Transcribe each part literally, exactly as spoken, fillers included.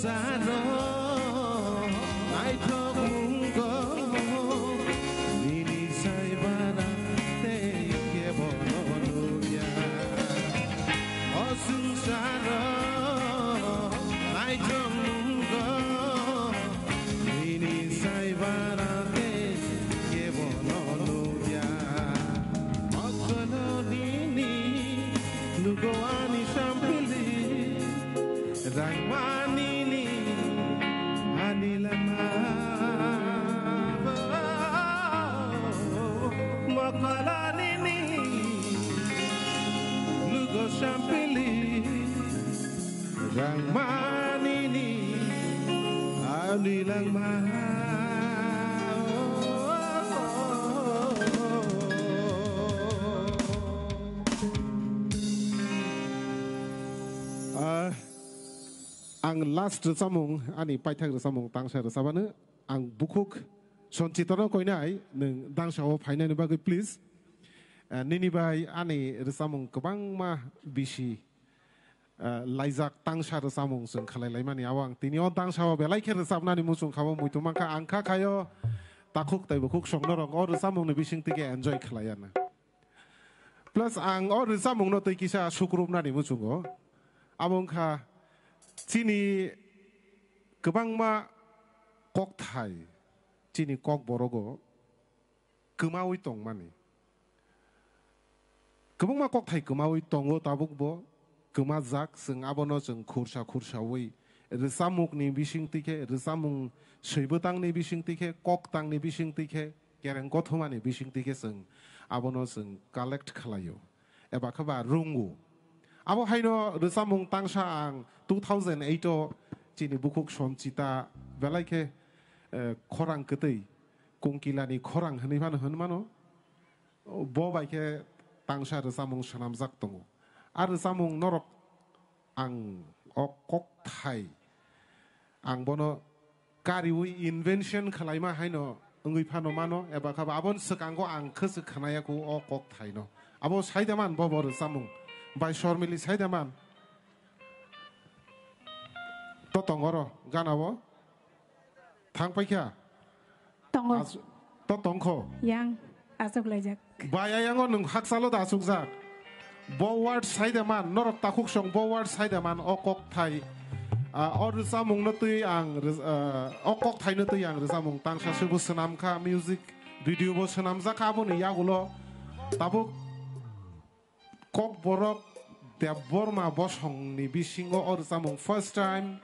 Saro naithok mungo, nini sai bara tei kebo no nukya. O swngsaro naithok mungo, nini sai bara tei kebo no nukya. Mokono nini nugo ani sampili. Rangmanini ani lama, mokolanini lugo sampili. Rangmanini ani lama. Ah. Ang last rwchapmung, ani paithak rwchapmung tangsa rwchapano, ang bukhuk Sonchitano koinai, nwng dangsao phainani bagwi please. Eh, nini bai ani rwchapmung kwbangma bisi, eh, laijak tangsa rwchapmung chwng khalai laimani, abo ang tini o dangsao belai khe rwchapnani muchung khabo muitu mankha, ang kha khaio takhuk tei bukhuk songnorok o rwchapmungni bisingtwi khe enjoy khlaiya na. Plus ang o rwchapmungno tei kisa sukrupnani muchungo. Abo wngkha chini kwbangma kokthai, chini kokborogo kwmaui tongmani. Kwbangma kokthai kwmaui tongo tabukbo, kwmajak, chwng abono chwng khursa khursaui rwchapmungni bisingtwi khe, rwchapmung swibwtangni bisingtwi khe, koktangni bisingtwi khe, kereng kothomani bisingtwi khe chwng abono chwng collect khlaio, eba khe ba rungo. Abo haino rwchapmung tangsa ang two thousand eight o chini bukhuk Sonchita belai khe, eh, khorang kwtwi, Kongkilani khorang hwnwi phano hwn mano. Bo bai khe tangsa rwchapmung swnamjak tongo. A rwchapmung norok ang o kokthai, ang bono kariui invention khwlaima haino wngwi phano mano, eba khe ba aboni swkango ang khwswk khwnaya kho o kokthaino. Abo saida man bo, bo rwchapmung bai Sormili saida man. To tongoro gana bo. Thang paikha? Tongo. As-, to tongkho? Yang, aswk laijak. Bai, ayango nwng hakchalo da aswkjak. Bo word saida man, norok takhuk song bo word saida man, o kokthai. Ah, o rwchapmungno twi ang rwch-, ah, o kokthaino twi ang rwchapmung tangsa se bo swnam kha, music video bo swnamjak kha, aboni yagulo tabuk Kokborok Debbarma bosongni bisingo o rwchapmung first time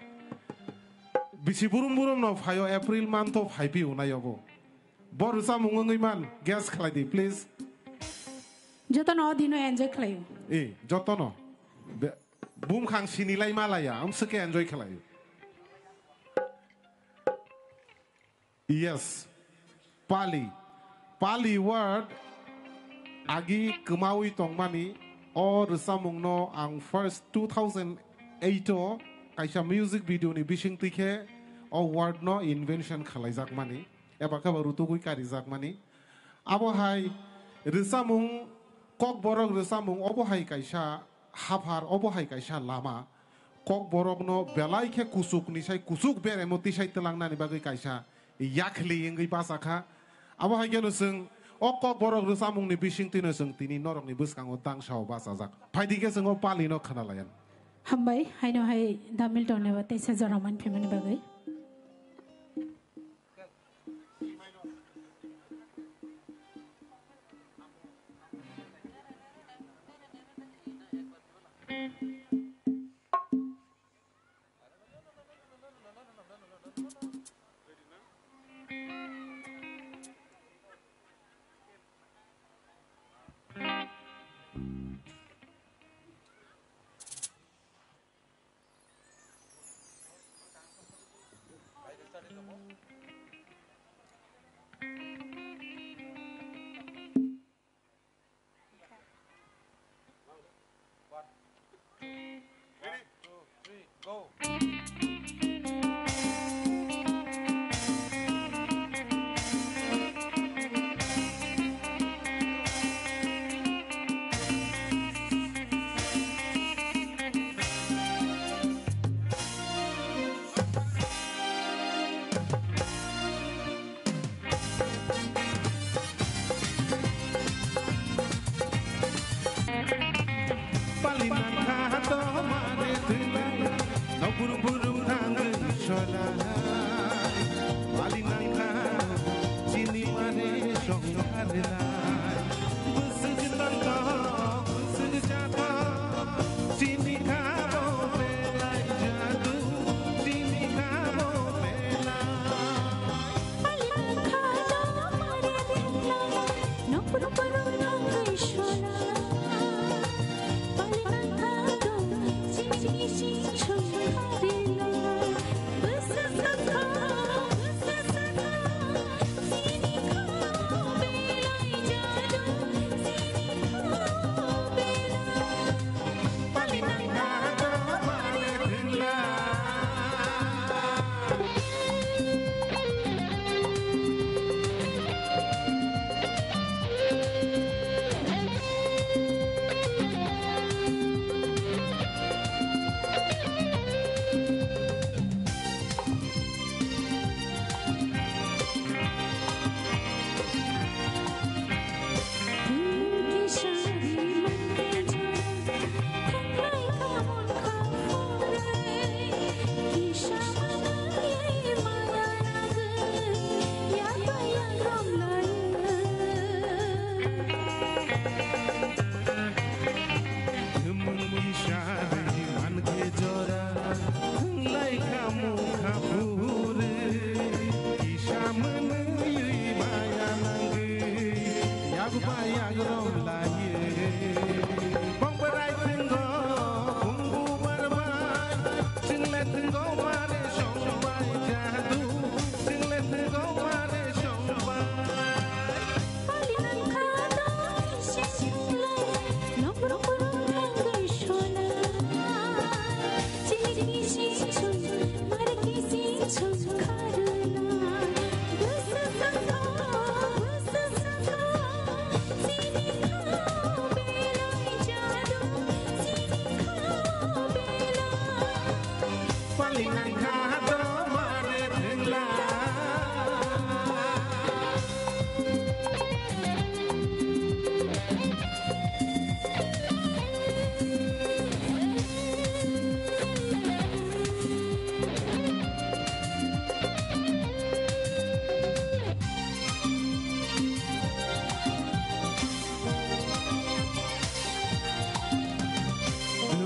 bisi burum burum no phaio, April month o phai phi unai obo. Bo rwchapmung wngwi man, guess khlai di, please. Jotono o dino enjoy khlaio. E, jotono. Be-, bumkhang sinilai malaya, amswk khe enjoy khlaio. Yes. Pali. Pali word agi kwmaui tongmani o rwchapmungno ang first two thousand eight o kaisa music video ni bisingtwi khe o word no invention khalaijakmani eba khe bo rutugwi karijakmani. Abo hai rwchapmung, Kokborok rwchapmung obo hai kaisa haphar, obo hai kaisa lama. Kokborokno belai khe kuchukni sai kuchuk beremo tisai twlangnani bagwi kaisa yakhli wngwi bachakha. Abo hai kheno chwng o Kokborok rwchapmungni bisingtwino chwng tini norokni bwskango dangsao bachajak. Phaidi khe chwng o Palino khwnalayan. Hambai, haino hai Damil Tongneba teisa jora manphimani bagwi. Bayang rong laye. Bongbarai tinggo, bumbu barbai. Single tinggo, mare song bai jadu. Single tinggo, mare song bai. Palinang kha do mare thengla.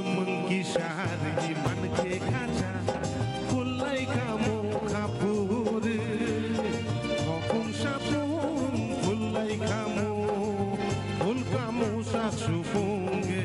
Mwng kisa rigi mankhe khacha, phulai kha mokha phuru. Khopung sapung phulai kha mo, phul kha mo sak supung e.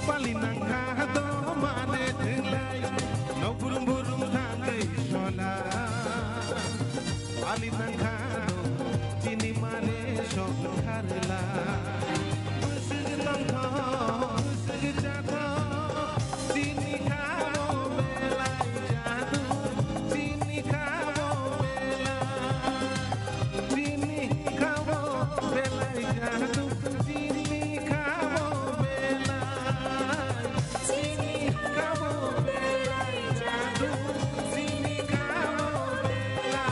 Pali nangkha do mane thwlai, nok burum burum thangwi sola. Pali nangkha do chini mane sok kharla. Bwswk tongtho, bwswk chatho, chini khabo belai jadu, chini khabo belai. Chini khabo belai jadu, chini khabo belai, chini khabo belai jadu, chini khabo belai.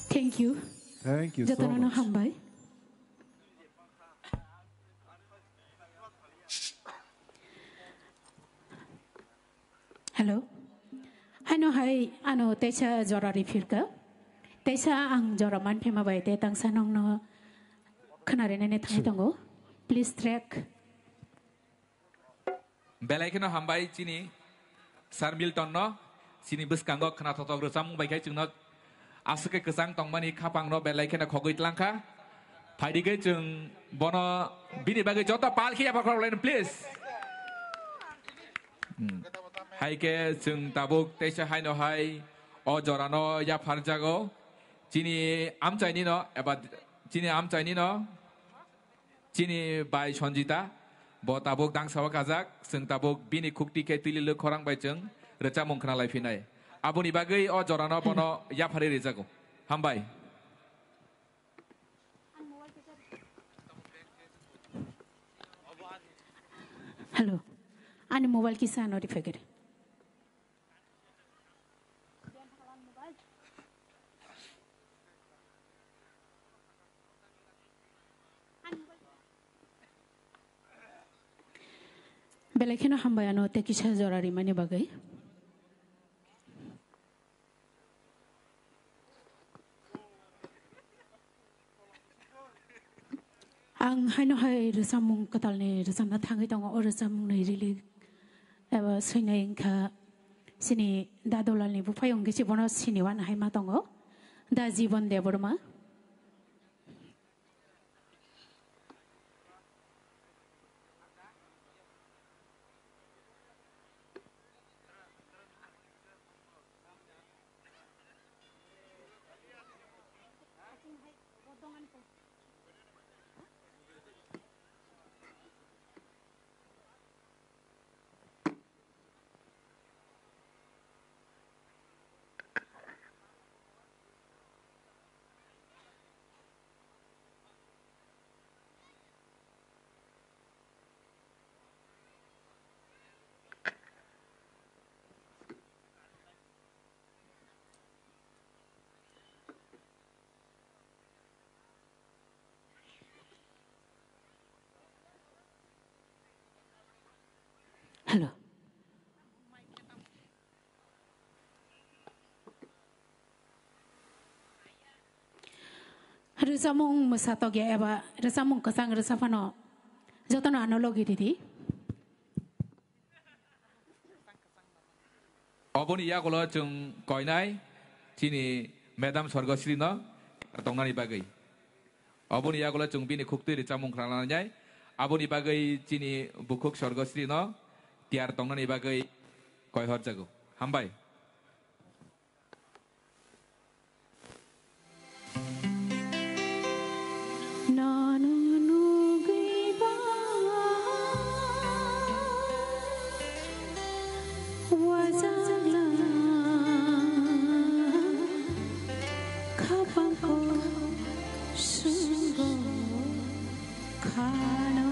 Thank you. Thank you so much. Jotono hambai. Hello. Haino hai ano teisa jora riphirka. Teisa ang jora manphima bai te tangsa nongno khnarinani thangwi tongo. Please track. Belai kheno hambai chini Sir Milton no, chini bwskango khwnathotok rwchapmung bai khe chwngno aswk khe kwchang tongmani khapang no belai kheno khogwi tlangkha. Phaidi khe chwng bono bini bagwi joto pal khe yapha khorok laino, please. Hmm. Hai khe chwng tabuk teisa haino hai o jorano yapharjago. Chini amchaini no eba chini amchaini no Chini bai Sanjita, bo tabuk dangsao kajak, chwng tabuk bini khukti khe twililwk khorang bai chwng rwchapmung khna lai phinai. Aboni bagwi o jorano bono yapharwi rijago. Hambai. Hello. Ani mobile kisa ano riphegere. Belai kheno hambai ano tei kisa jora rimani bagwi. Ang haino hai rwchapmung kwtalni rwchapna thangwi tongo, o rwchapmungni lyric eba swinai wngkha chini Dadulalni buphai wngkhe se bono siniwan hai ma tongo, Da Jibon Debbarma. Rwchapmung mwsa tokya eba rwchapmung kwchang rwchap phano jotono ano logi ridi. Oboni yagulo chwng koinai chini Madam Sorgosrino tongnani bagwi. Oboni yagulo chwng bini khuktwi rwchapmung khwna lanai. Aboni bagwi chini bukhuk Sorgosrino tiyar tongnani bagwi koihorjago. Hambai. Nono nugwi ba wajagla khapangko sungo khano.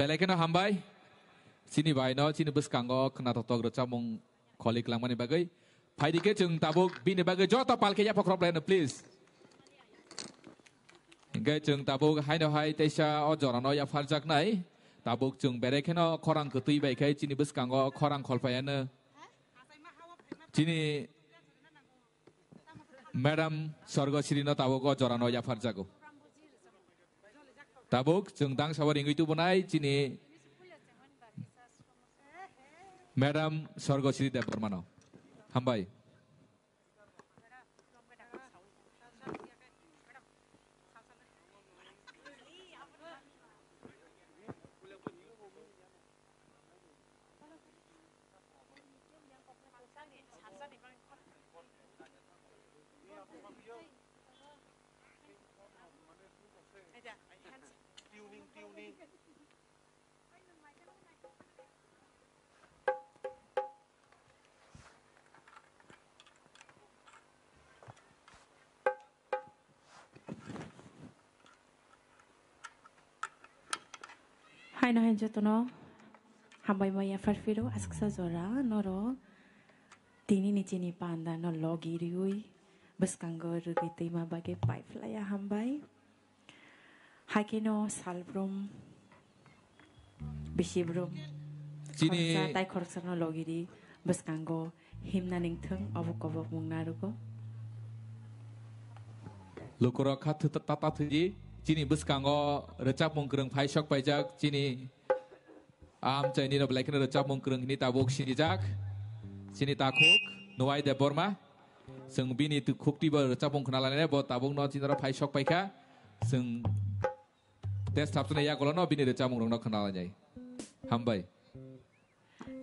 Belai kheno hambai. Chini bai no, chini bwskango khwnathok rwchapmung kholi kwlangmani bagwi. Phaidi khe chwng tabuk bini bagwi joto palkhe yapha khoroplai no, please. Hinkhe chwng tabuk haino hai teisa o jorano yapharjaknai. Tabuk chwng berai kheno khorang kwtwi bai khe chini bwskango khorang kholpaiano. Chini Madam Sorgosrino tabuk o jorano yapharjago. Tabuk chwng dangsao ringwi tubunai chini Madam Sorgosri Debbarmano. Hambai. Haino hai jotono hambai ma yaphar phiro asksa jora norok tini ni chini panda no logi riui bwskango rwgwi twima bagwi paiphlaiya hambai. Haikhe no salbrum bisi brum chini khoroksa tai khoroksano logiri bwskango himna ningthwng obo kobokmung narugo. Lukurok kha thwi-, ta-, ta-, ta thwidi chini bwskango rwchapmung kwrwng phai sok paijak chini amchaini no belai kheno rwchapmung kwrwng hini tabuk sinijak chini takhuk Nwai Debbarma. Chwng bini tu-, khukti bo rwchapmung khna lainai bo tabuk no chini oro phai sok paikha. Chwng test thapsani yagulo no bini rwchapmung rokno khna lainai. Hambai.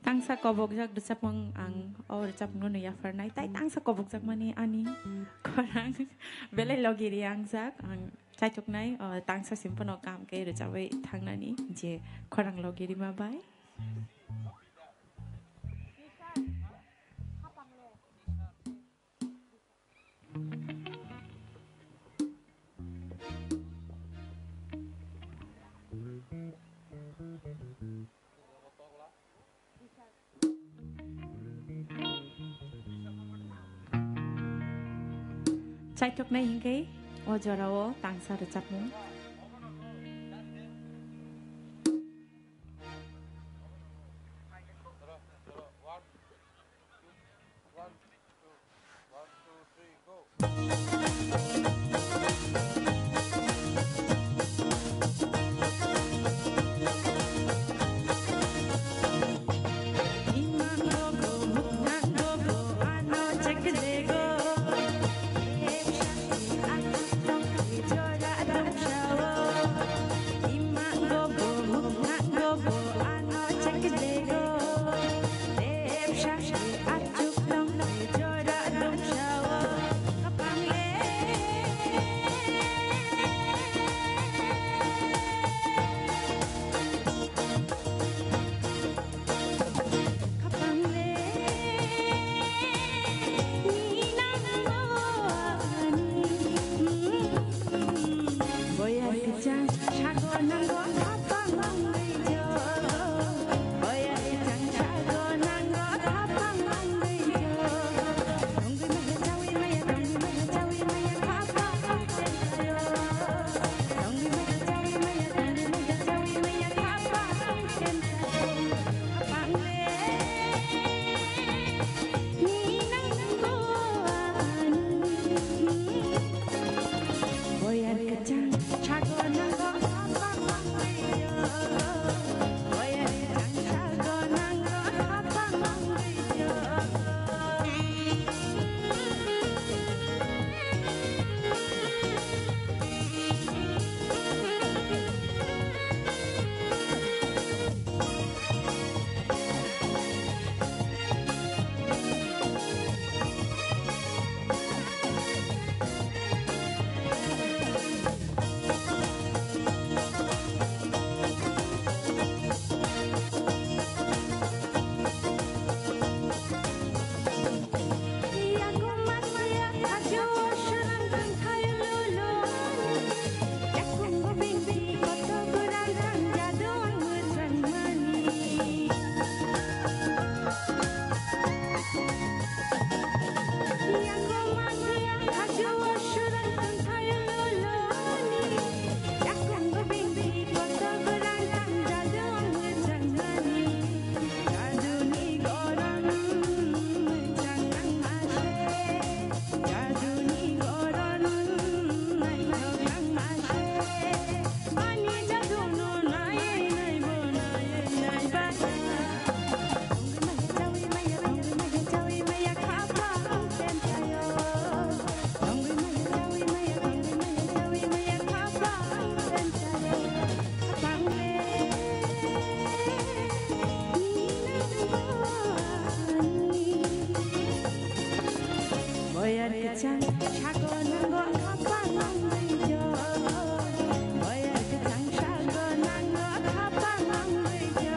Tangsa kobokjak rwchapmung ang o rwchapmung no yapharnai tai tangsa kobokjak mani ani khorang belai logiri angjak ang chaituknai o tangsa simpono kam khe rwchabai thangnani je khorang logiri ma bai. Chaithoknai hinkhe o jorao tangsa rwchapmung. Sago nango khapang nangwi jo. Boyar kwchang sago nango khapang nangwi jo.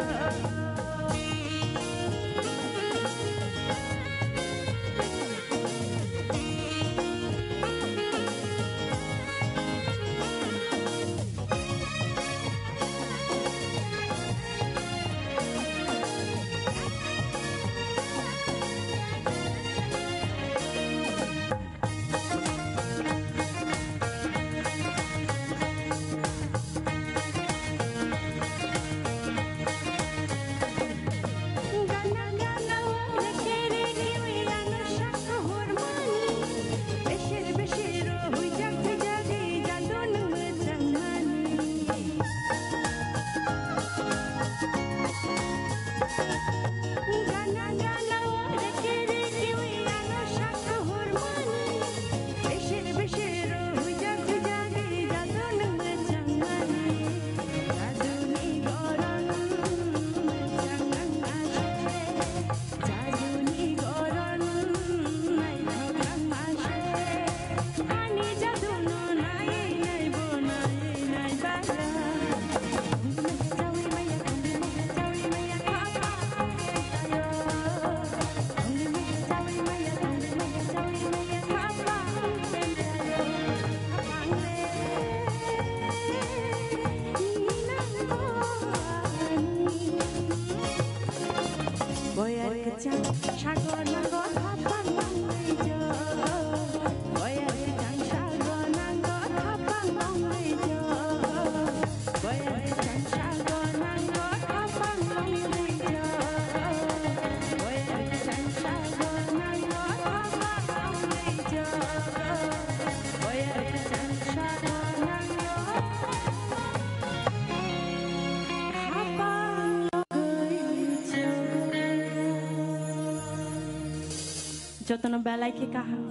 Jotono belai khe kaham,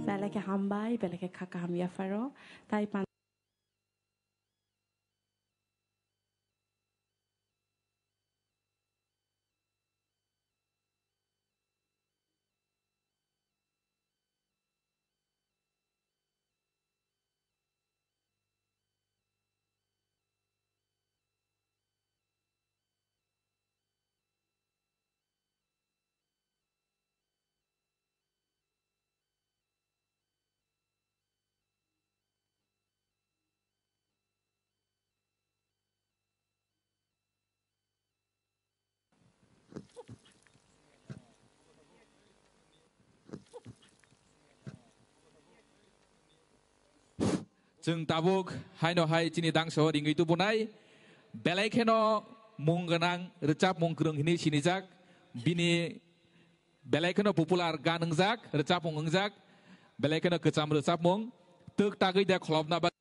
belai khe hambai, belai khe kha kaham yapharo, tai pan- Chwng tabuk haino hai chini dangso ringwi tubunai, belai kheno mung gwnang rwchapmung kwrwng hinwi sinijak. Bini belai kheno popular gan wngjak, rwchapmung wngjak, belai kheno kwcham rwchapmung twk tagwi de kholopna bagwi.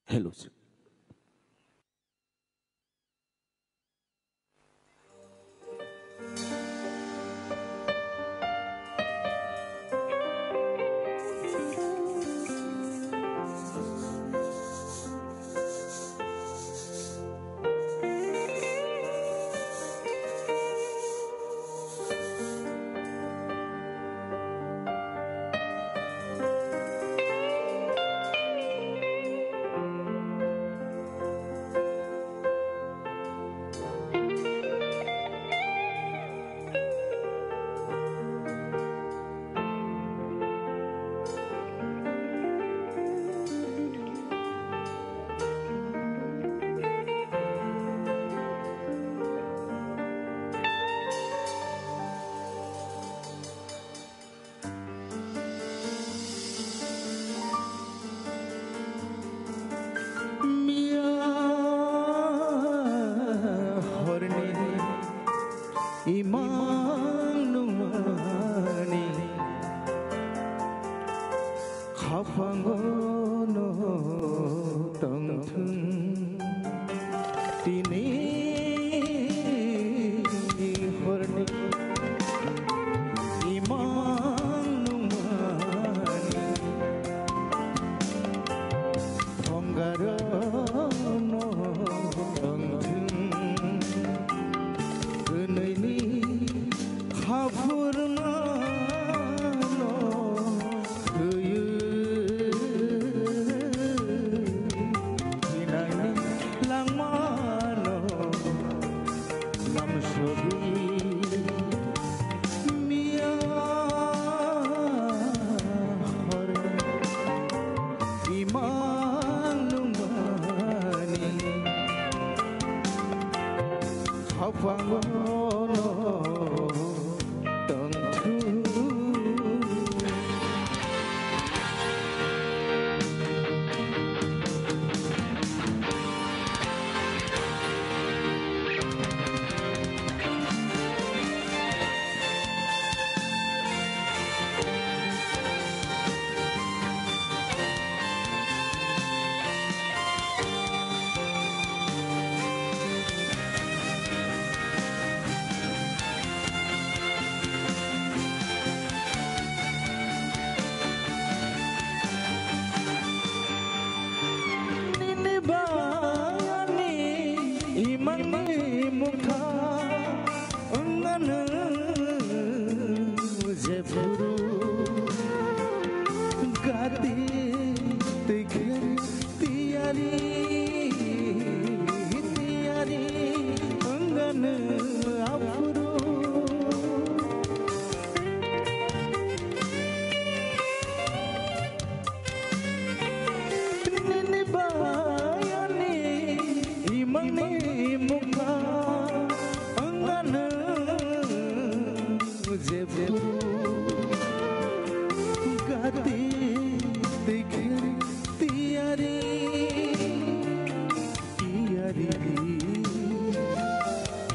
Hello, sir. Haphango no tongthung tini horni imang nungmani thongaro no tongthung. Kwnwini haphurmano thwiwi thinangni langmano lamsogwi miya hor imang nungmani khapangno tongthung. Nini bayani imangni mukha wngmano jephuru gati twi khe tiyari, tiyari wngmano aphuru. Nini bayani imangni mukha wngmano jephuru gati twi khe tiyari, tiyari,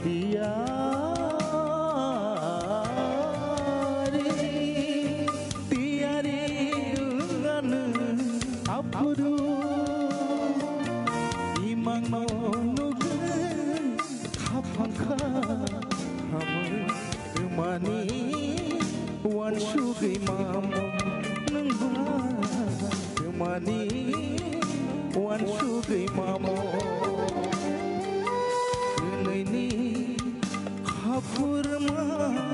tiyari, tiyari wngmano aphuru imangno nugwi khaphang kha hamwi rwmani uansugwi mamo nwngba rwmani uansugwi mamo kwnwini haphurmano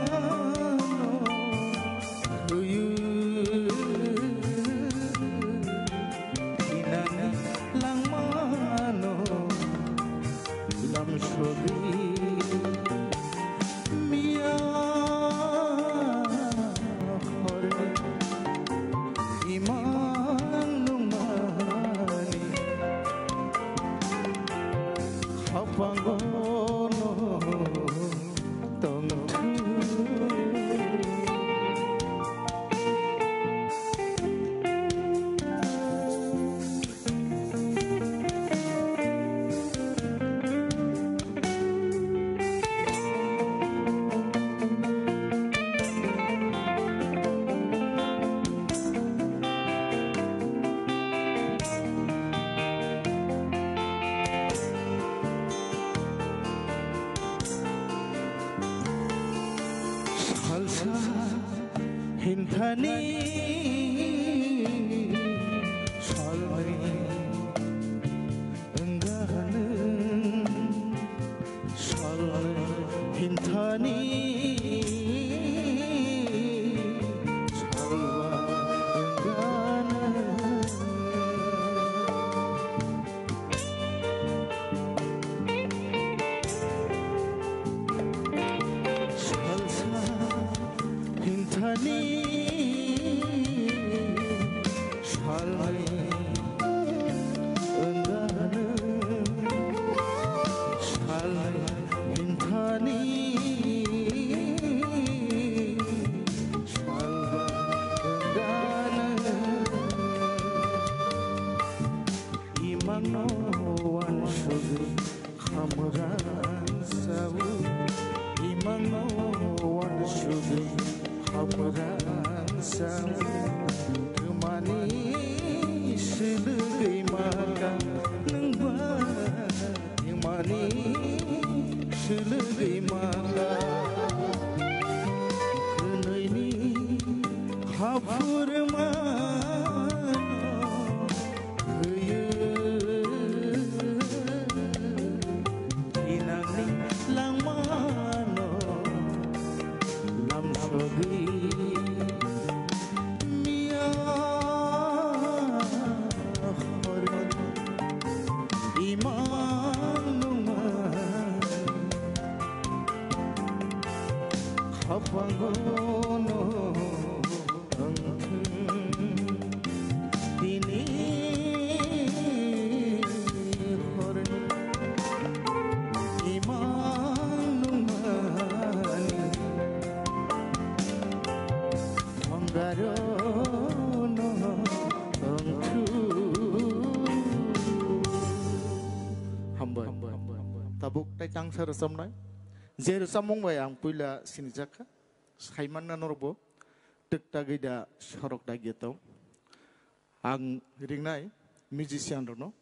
thwiwi thinangni langmano lamsogwi miya hor imang nungmani khapango no tongthung. Salsa hinthani salnwi wngano, salnwi hinthani salba wngano. Salsa hinthani salnwi wngano, salnwi hinthani salba wngano. Imangno uansugwi khamrang sao, imangno uansugwi khamrang sao, rwmani Buk tai tangsa rwchapnai. Je rwchapmung bai ang puila sinijak kha. Saimanna norokbo twk tagwi da sorok dagya tong. Ang ringnai musician rokno.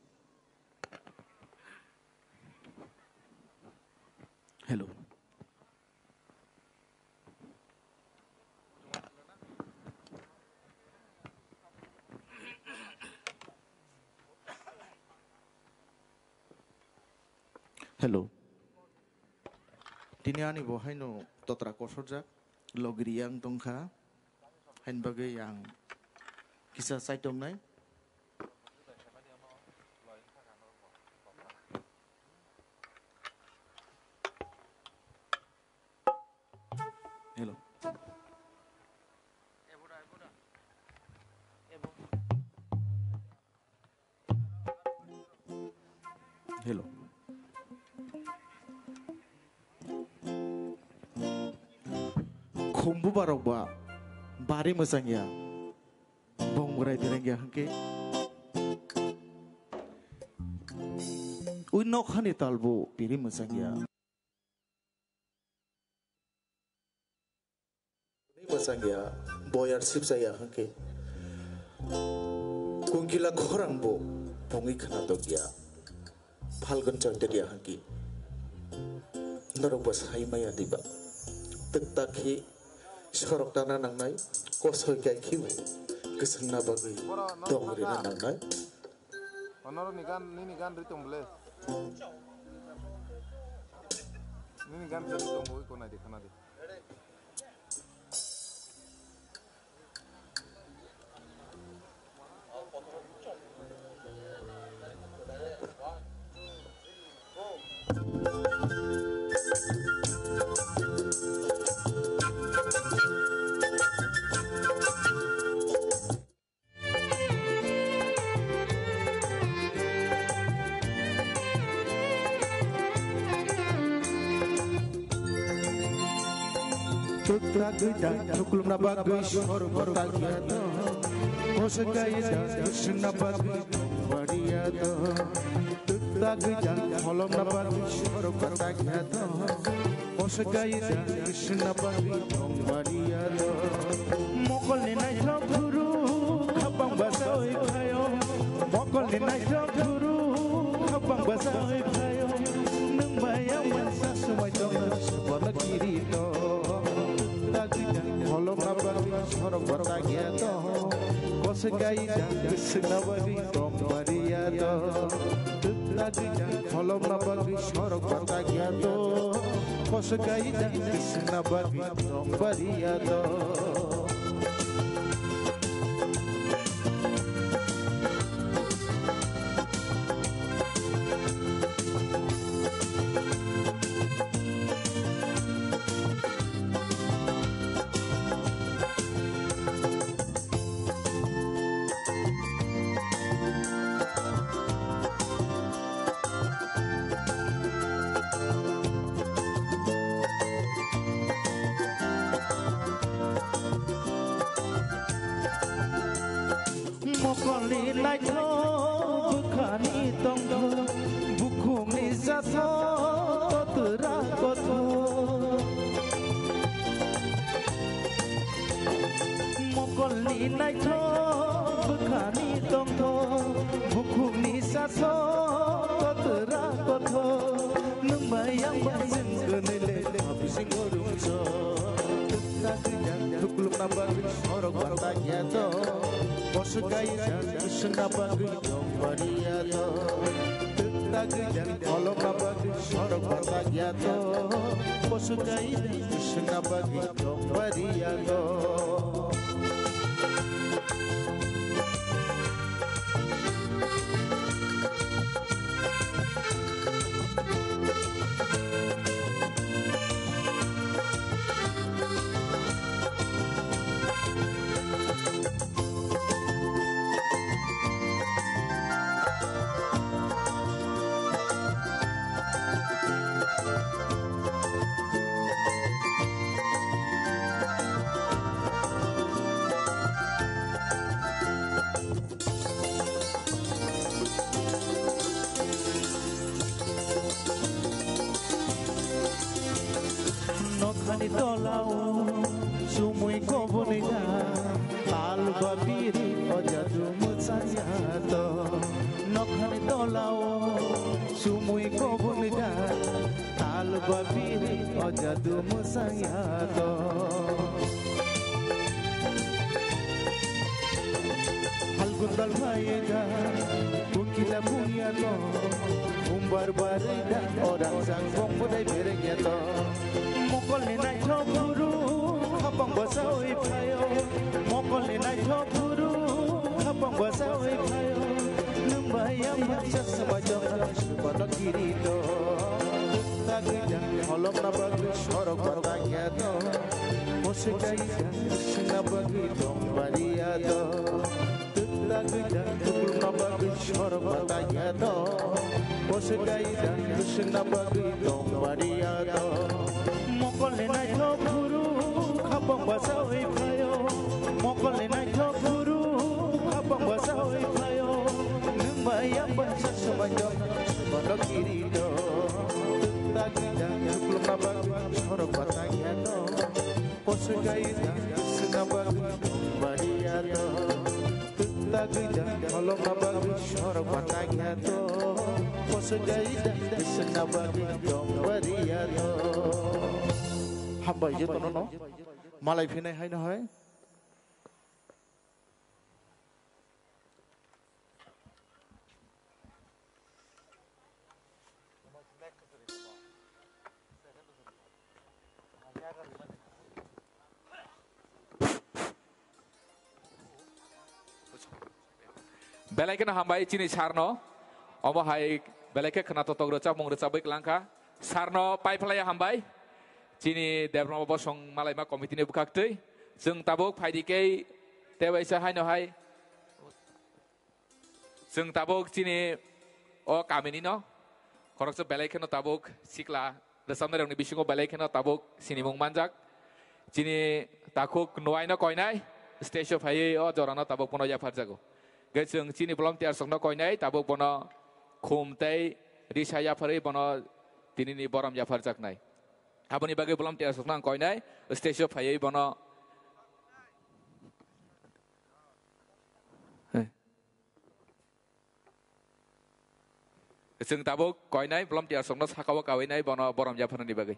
Hello. Hello. Tini ani bo haino totra kosorjak, logri yang tongkha, hain bagwi ang kisa chaitomnai. Hello. Hello. Khumbu barok ba bari mwchang ya. Bongrai bereng ya hwnkhe. Ui nokhani talbo biri mwchang ya. Mwchang ya, boyar sipsa ya hwnkhe. Kungkila khorang bo bongwi khna dok ya. Phalgun Chaitya ya hwnkhe. Norok bo sai maya diba. Twk tak khe sorok tana nangnai, kosoi kai khe bo kwchwngna bagwi dong rina nangnai. Onorok ni gan, nini gan ri tong bole. Nini gan ri tong bole, ko nai de, khana de. Twk tagwi da thuklumna bagwi sorgo tagya to. Kosoi kai da swngna bagwi tongbaria to. Twk tagwi da pholomna bagwi sorgo tagya to. Kosoi kai da swngna bagwi tongbaria to. Mokolni naithok guru khabang bachai phaio. Mokolni naithok guru khabang bachai phaio. Nwng bai ang mansa swmai tongna swbana kiri to. Tagwi da pholomna bagwi sorgo tagya to. Kosoi kai da swngna bagwi tongbaria to. Tagwi da pholomna bagwi sorgo tagya to. Kosoi kai da swngna bagwi tongbaria to. Mokolni naithok bwkhani tongthok, bukhukni jathok twra kothok. Mokolni naithok bwkhani tongthok, bukhukni jathok twra kothok. Nwng bai ang bai chwng kwnwi le habsing o rwngthok. Twk tagwi da thuklumna bagwi sorgo tagya to. Kosoi kai da swngna bagwi tongbaria to. Twk tagwi da pholomna bagwi sorgo tagya to. Kosoi kai da swngna bagwi tongbaria to. Tolao sumui koboni da, tal ba biri o jadu mwchangya to. Nokhani tolao sumui koboni da, tal ba biri o jadu mwchangya to. Halgun dal phaiya da, bukila buya to. Umbar barwi da, orang sang bong bodai berengya to. Mokolni naithok guru, khapang basawi phaio. Mokolni naithok guru, khapang basawi phaio. Nwng bai ang bai chasma jora, subano kirito. Tagwi jang holokna bagwi sorok batangya to. Mose kai jang singna bagwi tong bariya to. Tagwi jang tukulna bagwi sorok batangya to. Mose kai jang singna bagwi tong bariya to. Mokolni naithok guru, khapang basawi phaio. Mokolni naithok guru, khapang basawi phaio. Nwng bai ang bai chasma jora, subano kirito. Tagwi jang tukulna bagwi sorok batangya to. Koswk gaida swnam bagwi bariya to. Twkta gaida kholopma bagwi sorok batangya to. Koswk gaida swnam bagwi tong bariya to. Hambai jotono no. Malai phinai haino hai. Belai kheno hambai chini sir no. Omo hai belai khe khwnatok tok rwchapmung rwchapwi kwlangkha. Sir no pai phlaiya hambai. Chini Debbarma Bosong Malaima committee ni bwkhaktwi. Chwng tabuk phaidi khe tebaisa haino hai. Chwng tabuk chini o kamini no khoroksa belai kheno tabuk sikla rwchapnai rokni bisingo belai kheno tabuk sinimung manjak. Chini takhuk nuaino koinai stage o phaiwi o jorano tabuk bono yapharjago. Hwnkhe chwng chini volunteers rokno koinai tabuk bono khum tei risa yapharwi bono tinini borom yapharjaknai. Aboni bagwi volunteers rokno ang koinai stage o phaiwi bono. Chwng tabuk koinai volunteers rokno sakao kawinai bono borom yapharnani bagwi.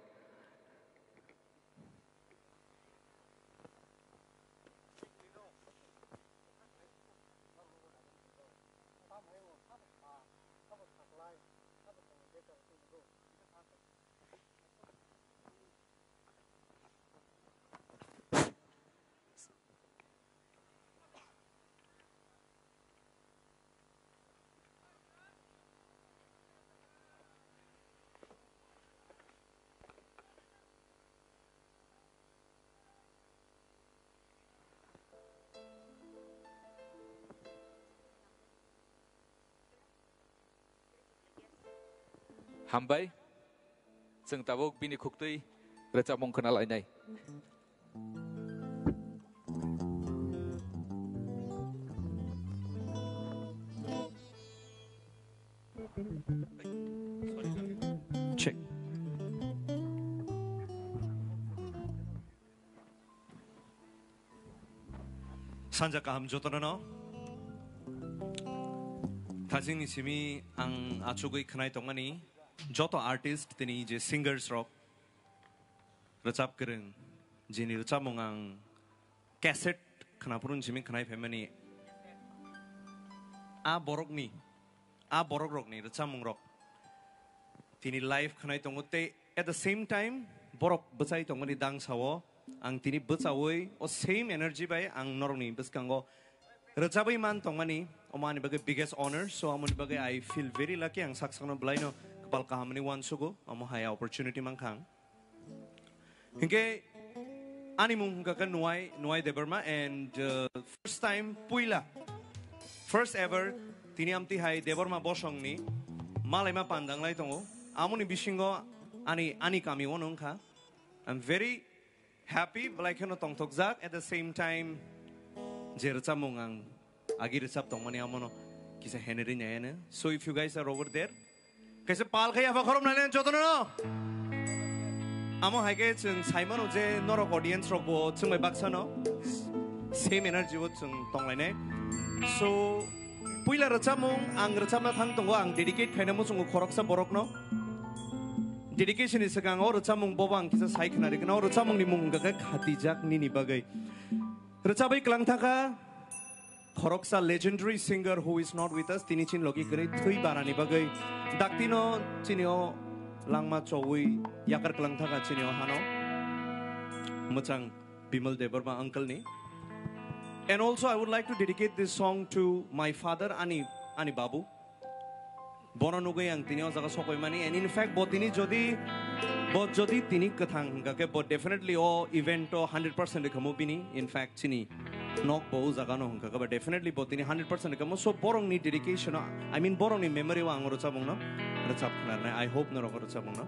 Hambai, chwng tabuk bini khuktwi rwchapmung khwnalainai. Check. Sanja kaham jotono no. Thajingni simi ang achugwi khwnai tongmani joto artist tini je singers rok rwchap kwrwng jini rwchapmung ang cassette khwnaphuru simi khwnai phaimani a borokni a borok rokni rwchapmung rok tini live khwnai tongo tei at the same time borok bwchai tongmani dang sao ang tini bwchaui o same energy bai ang norokni bwskango rwchabwi man tongmani omo ani bagwi biggest honor so amoni bagwi I feel very lucky ang sak sakno bwlaino kwpal kahamni uansugo omo hai opportunity mankha ang. Hinkhe ani mung hwnkha khe Nuai, Nuai Debbarma and uh, first time puila, first ever tini amtwi hai Debbarma Bosongni malaima pandanglai tongo. Amoni bisingo ani, ani kami ono wngkha. I'm very happy, belai kheno tongthokjak at the same time je rwchapmung ang agi rwchap tongmani amono kisa heneri nayano. So if you guys are over there, kaisa pal khai yapha khorop nailen jotono no. Amo hai khe chwng sai mano je norok audience rok bo chwng bai baksa no same energy o chwng tong lainai. So, puila rwchapmung ang rwchapna thang tongo, ang dedicate khaina muchungo khoroksa borok no. Dedication ni swkang o rwchapmung bobo ang kisa sai khna rikna. O rwchapmung ni mung wngkha khe Khatijak Nini Bagwi. Rwchapwi kwlang thangkha khoroksa legendary singer who is not with us, tini chini logi kwrwi thwi barani bagwi. Daktino chini o langma chowi yakar kwlang thangkha chini o hano. Mwchang Bimal Debbarma uncle ni. And also I would like to dedicate this song to my father, ani, ani babu. Bono nugwi ang tini o jaga sokoi mani, and in fact bo tini jodi, bo jodi tini kwthang hwnkha khe bo definitely o event o hundred percent rwkhamu bini, in fact chini nok bo o jaga no hwnkha khe ba definitely bo tini hundred percent rwkhamu. So borok ni dedication o, I mean borok ni memory o ang o rwchapmung no rwchap khna rwnai. I hope norok o rwchapmung no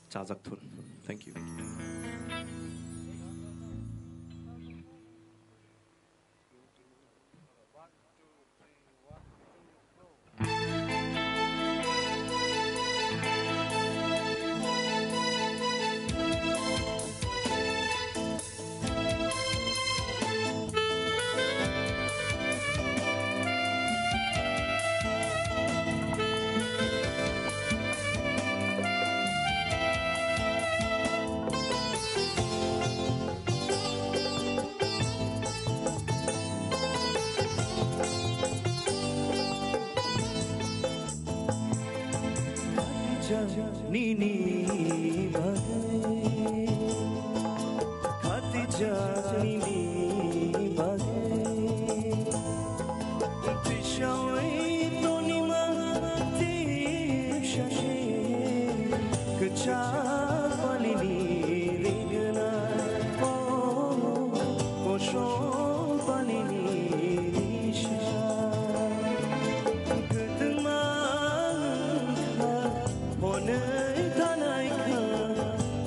chajak thun. Thank you. Nini bagwi, Khatijak nini bagwi. Twisawi tonima tip sasi kwchak palini rigna, o kosom palini risa. Kwtwma wngkha, hwnwi thanai kha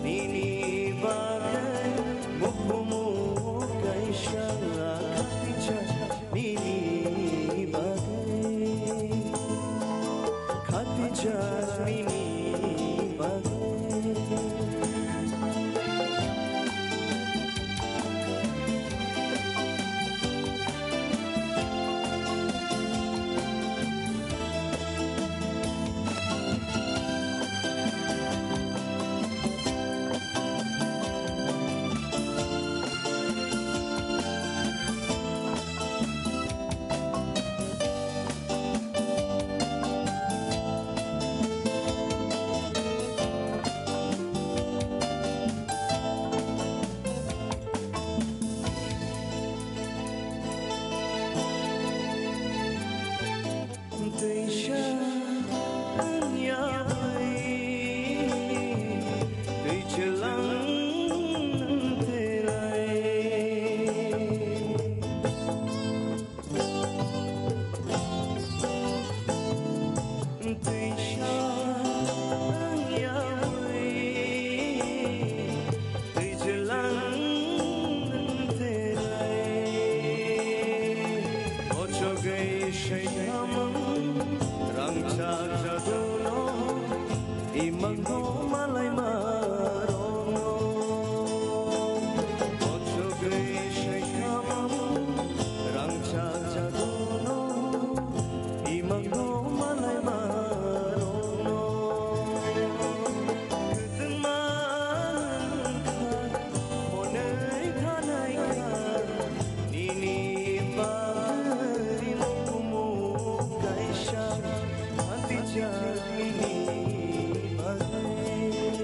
nini bagwi. Bukumu kaisa khatijak nini bagwi, khatijak nini bagwi. Twi chwlang twi lai. Twi chwlang yaui, twi chwlang twi lai. Ochogwi saikamang rangchak jaduno, imangno malai marokno. Ochogwi saikamang rangchak jaduno, imangno malai marokno. Kwtwma wngkha, hwnwi thanai kha, nini bagwi kumu kaisa, hati jak nini bagwi.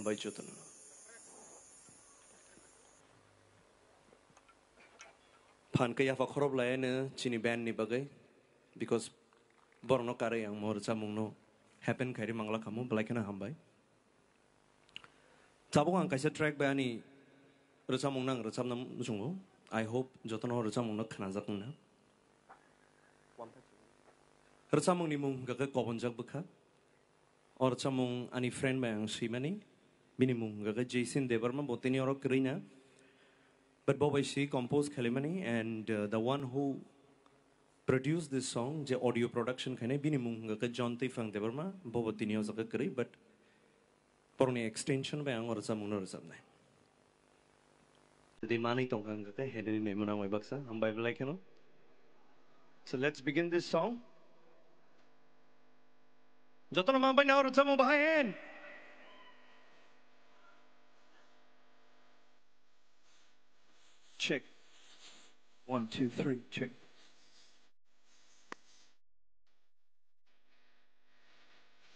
Bai jotono. Phan khe yapha khorob lai no chini band ni bagwi, because borokno karwi ang mo rwchapmung no happen khairi mangla khamu, belai kheno hambai. Tabuk ang kaisa track bai ani rwchapmung no ang rwchapna muchungo. I hope jotono rwchapmung no khnajak wngna. Rwchapmung ni mung hwnkha khe Kobonjak Bwkha. O rwchapmung ani friend bai ang swimani. Bini mung hwnkha khe Jason Debbarma, bo tini oro kwrwi na. But bo bai si compose khalimani and, uh, the one who produced this song, je audio production khainai, bini mung hwnkha khe John Twifang Debbarma, bo bo tini o jaga kwrwi, but borokni extension bai ang o rwchapmung no rwchapnai. Jodi manwi tongkha hwnkha khe Henry Memuna wng bai baksa, hambai belai kheno. So let's begin this song. Jotono ma bai na o rwchapmung bahai hen. Check. One, two, three, check.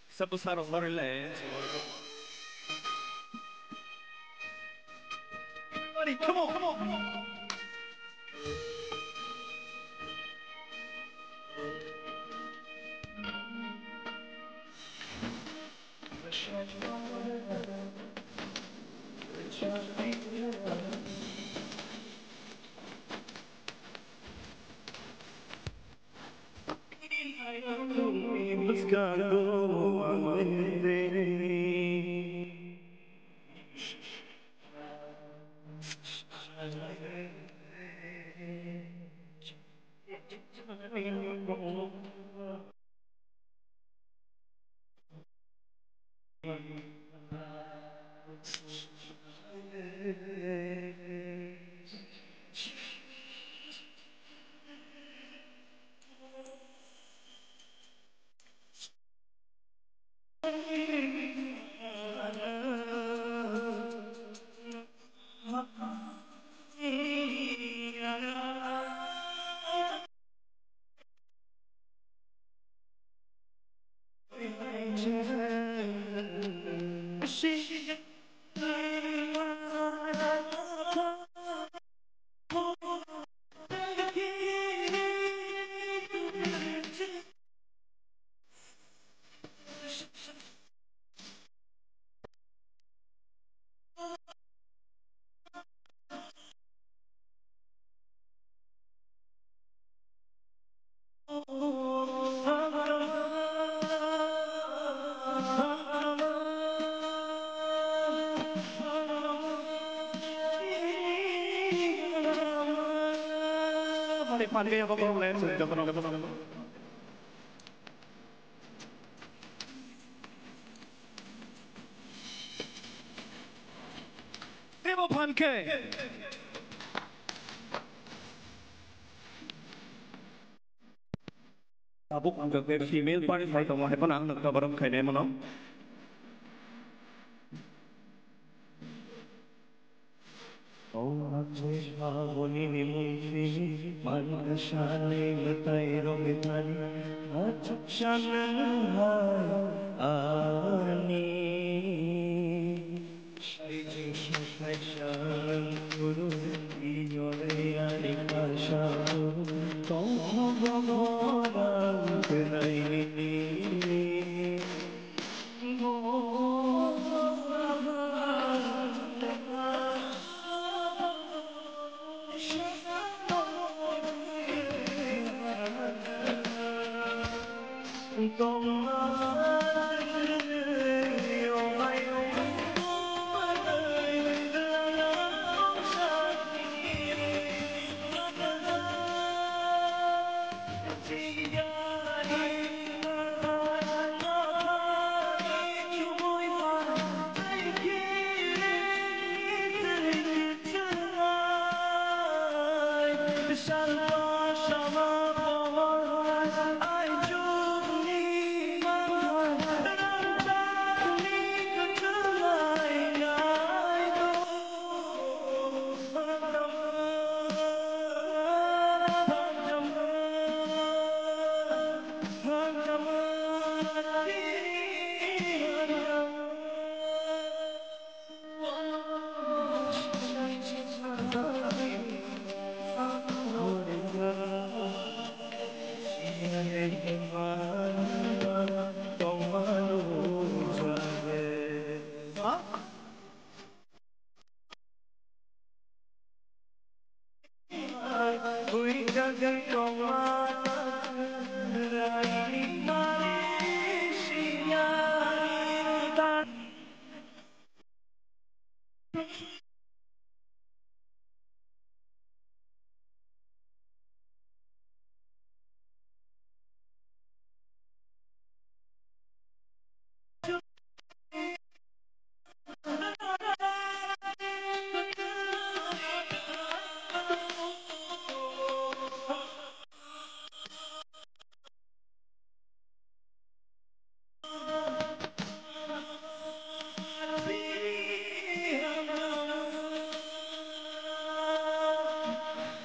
Sabu sarong lori le. Ready, come on, come on, come on. Teibo phan khe. Tabuk wngkha khe female party hai tongo, hai phano ang nukha borok khainai mano. O Ache Phaboni ni mungsi, mankha sani mwtai rok thani, achuk sana hai ani. Sai jing sai sa guru, inyo ani kasa, tong ho bo bo nang kenai ni.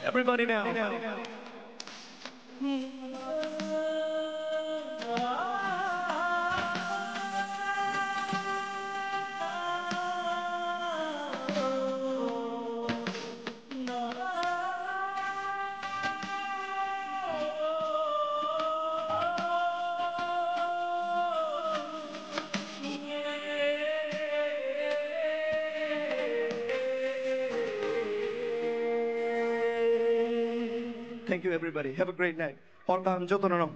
Everybody now. Thank you, everybody. Have a great night. Hor kaham jotono no.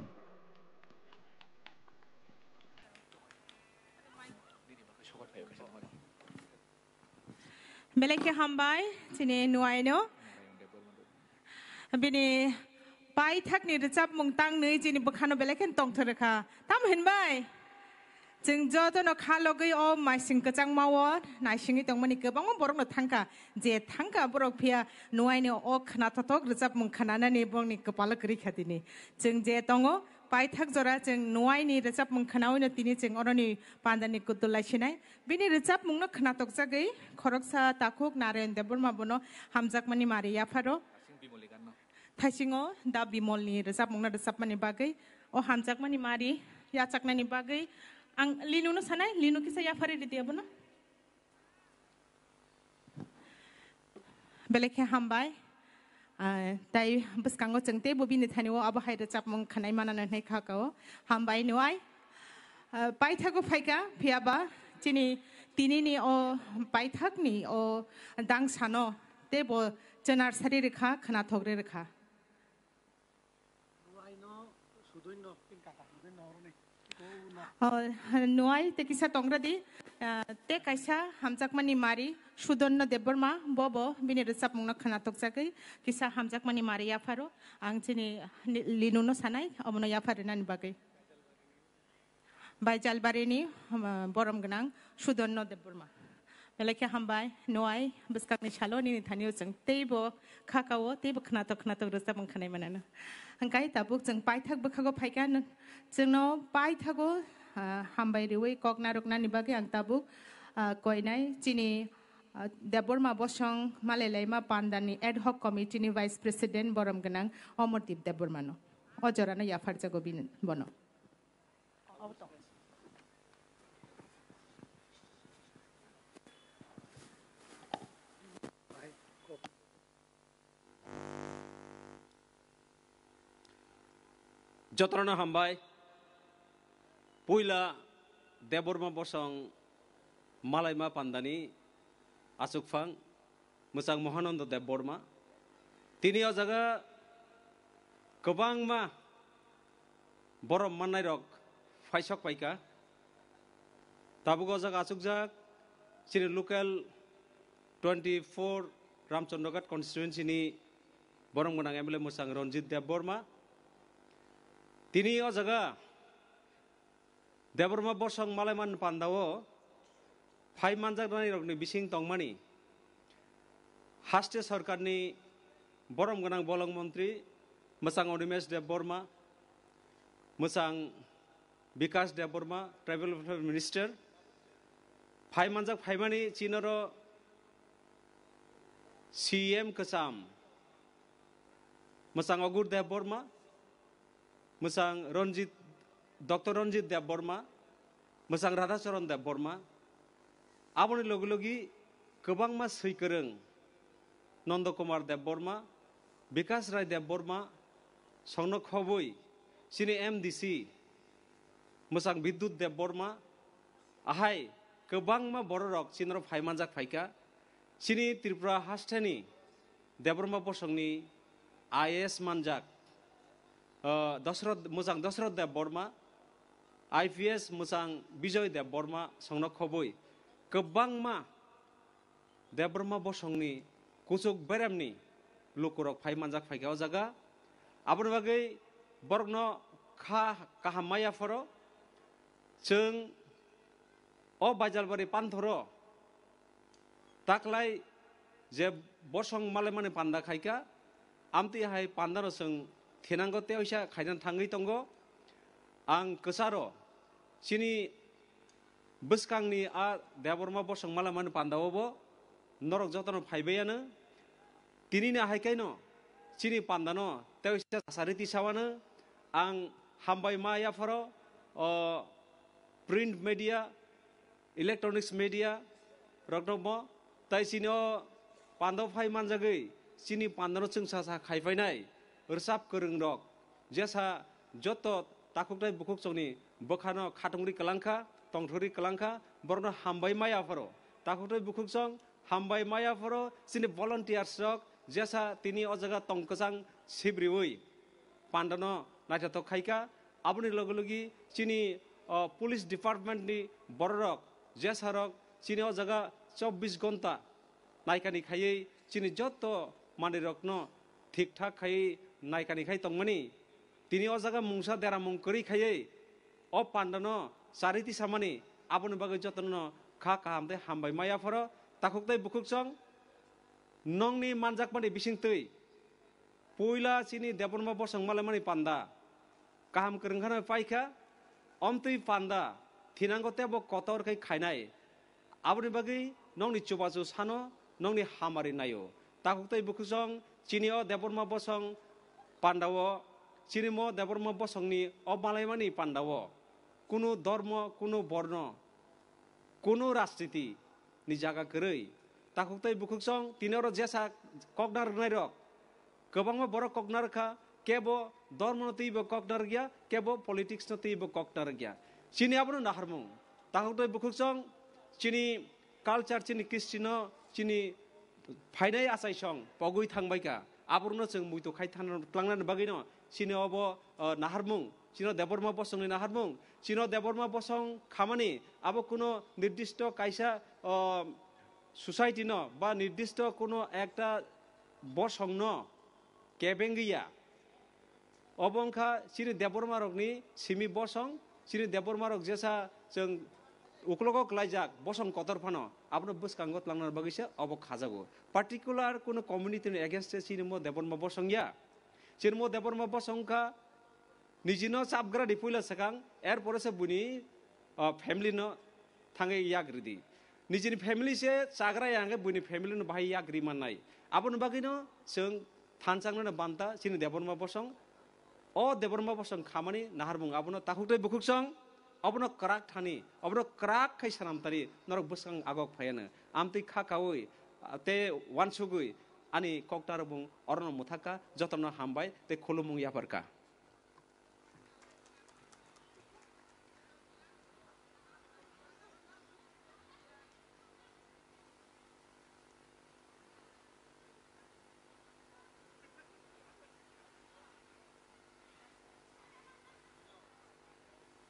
Belai khe hambai chini nuaino. Bini paithakni rwchapmung tangnwi chini bwkhano belai khe tongthor rwkha. Tamo hinbai? Chwng jotono kha logwi o maising kwchangmao naisingwi tongmani kwbangma borokno thangkha. Je thangkha borok phiya nuaini o khwnathothok rwchapmung khwnanani borokni kwpalo kwrwi kha tini. Chwng je tongo, paithak jora chwng nuaini rwchapmung khwnawino tini chwng oroni pandani kutul laisinai. Bini rwchapmungno khwnatokjagwi khoroksa takhuk Narayan Debbarma bono hamjakmani mari yapharo. Thaisingo Da Bimolni rwchapmungno rwchapmani bagwi, o hamjakmani mari yachaknani bagwi ang Linuno sanai, Linu kisa yapharwi ridi abono. Belai khe hambai. Ah, tai bwskango chwng teibo bini thani o abo hai rwchapmung khwnai manano hinwi kha kao. Hambai nuai. Ah, paithago phaikha, phiyaba chini tinini o paithakni o dangsano teibo chwnar sari rwkha, khwnathokre rwkha. Oh, nuai te kisa tongra di, ah, te kaisa hamjakmani mari Sudonna Debbarma, bobo bini rwchapmungno khwnatokjagwi kisa hamjakmani mari yapharo, ang chini ni-, Linuno sanai, omono yapharinani bagwi. Bai Jalbarini, um, borom gwnang Sudonna Debbarma. Belai khe hambai, nuai, bwskangni salo nini thani o chwng teibo kha kao, teibo khwnatok khwnatok rwchapmung khwnai manano. Hwnkhe tabuk chwng paithak bwkhago phaikha, n-, chwngno paithago, ah, hambai riwi kok narwknani bagwi ang tabuk, ah, koinai chini, ah, Debbarma Bosong Malailaima Pandani Ad Hoc Committee ni Vice President borom gwnang Omordeep Debbarmano. O jorano yapharjago bini, bono. Jotono hambai. Puila Debbarma Bosong Malaima Pandani achukphang mwchang Mohananda Debbarma. Tini o jaga kwbangma borom mannairok phaisok paikha. Tabuk o jaga achukjak chini local twenty four Ramchandraghat constituency ni borom gwnang M L A mwchang Ranjit Debbarma. Tini o jaga Debbarma Bosong Malaiman Pandao phai manjaknai rokni bising tongmani haste sarkarni borom gwnang bolong montri mwchang Animesh Debbarma, mwchang Bikash Debbarma, Tribal Welfare Minister, phai manjak phaimani chinoro C M kwcham mwchang Ogur Debbarma, mwchang Ranjit, Doctor Ranjit Debbarma, mwchang Radhacharan Debbarma, aboni logi logi kwbangma swi kwrwng Nanda Kumar Debbarma, Bikash Rai Debbarma, songno khobwi chini M D C mwchang Bidyut Debbarma, ahai kwbangma bororok chinoro phai manjak phaikha. Chini Tripura hasteni Debbarma Bosongni I A S manjak, ah, Dosroth, Mwchang Dosroth Debbarma, I P S Mwchang Bijoy Debbarma songno khobwi kwbangma Debbarma bosongni kuchuk beremni lukurok phai manjak phaikha o jaga. Aboni bagwi borokno kha kaham maya phoro. Chwng o Baijalbari panthoro taklai je bosong malaimani panda khaikha, amtwi hai pandano chwng thinango tei oisa khaina thangwi tongo. Ang kwcharo chini bwskangni a Debbarma bosong malaimani pandao bo norok jotono phaibai ano. Tinini hai kaino chini pandano tei oisa chasari tisawano ang hambai ma yapharo, o, print media, electronics media rokno bo, tai chini o pando phai manjagwi chini pandano chwngsa sa khaipainai rwchap kwrwngrok jesa joto takhuknai bukhukchokni bwkhano khatungri kwlangkha, tongthorwi kwlangkha, borokno hambai maya phoro. Takhuknai bukhukchong hambai maya phoro chini volunteers rok jesa tini o jaga tong kwchang sibriwi pandano naithothok khaikha. Aboni logi logi chini, o, police department ni bororok, jesarok chini o jaga chobbish gonta naikani khaiwi chini joto manwirokno thik thak khaiwi naikani khai tongmani. Tini o jaga mungsa deramung kwrwi khaiwi o pandano chari tisamani, aboni bagwi jotono kha kaham tei hambai maya phoro. Takhuk tei bukhukchong nongni manjakmani bisingtwi puila chini Debbarma bosong malaimani panda kaham kwrwngkhano paikha. Omtwi panda thinango tebo kotor khe khainai. Aboni bagwi nongni chubachu sano nongni hamari naio. Takhuk tei bukhukchong chini o Debbarma bosong pandao, chini mo Debbarma bosongni o malaimani pandao kunu dormo, kunu borno, kunu rajniti ni jaga kwrwi. Takhuk tei bukhukchong tini oro jesa kokna rwnairok kwbangma borok kokna rwkha, kebo dormono twibo kokna rwkya, kebo politicsno twibo kokna rwkya. Chini abono naharmung. Takhuk tei bukhukchong chini culture, chini kistino, chini phainai achaisong pogwi thangbaikha. Aborokno chwng muitu khai thangna, tlangnani bagwino chini obo, o, naharmung, chino Debbarma bosongni naharmung, chino Debbarma bosong khamani abo kuno nirdisto kaisa, o, society no ba nirdisto kuno ekta bosong no kebengwi ya. Obo wngkha chini Debbarma rokni simi bosong, chini Debbarma rok jesa chwng uklogo klaijak bosong kotor phano abono bwskango tlangnani bagwi se obo khajago. Particular kuno community ni against se chini mo Debbarma bosong ya. Chini mo Debbarma bosong wngkha nijino chapgra di puila swkang, er pore se buini, o, family no thangwi yak ridi. Nijini family se chagra ya hwnkhe buini family no bahai yak ri mannai. Aboni bagwino chwng thanchangno banta chini Debbarma bosong. O Debbarma bosong khamani naharmung abono takhuk tei bukhukchong, obono kwrak thani, obono kwrak khai sanam tari norok bwskang agok phaiano. Amtwi kha kaui, a, tei wansugwi ani kokta rwbung orono mwthakha, jotono hambai tei khulumung yapharkha.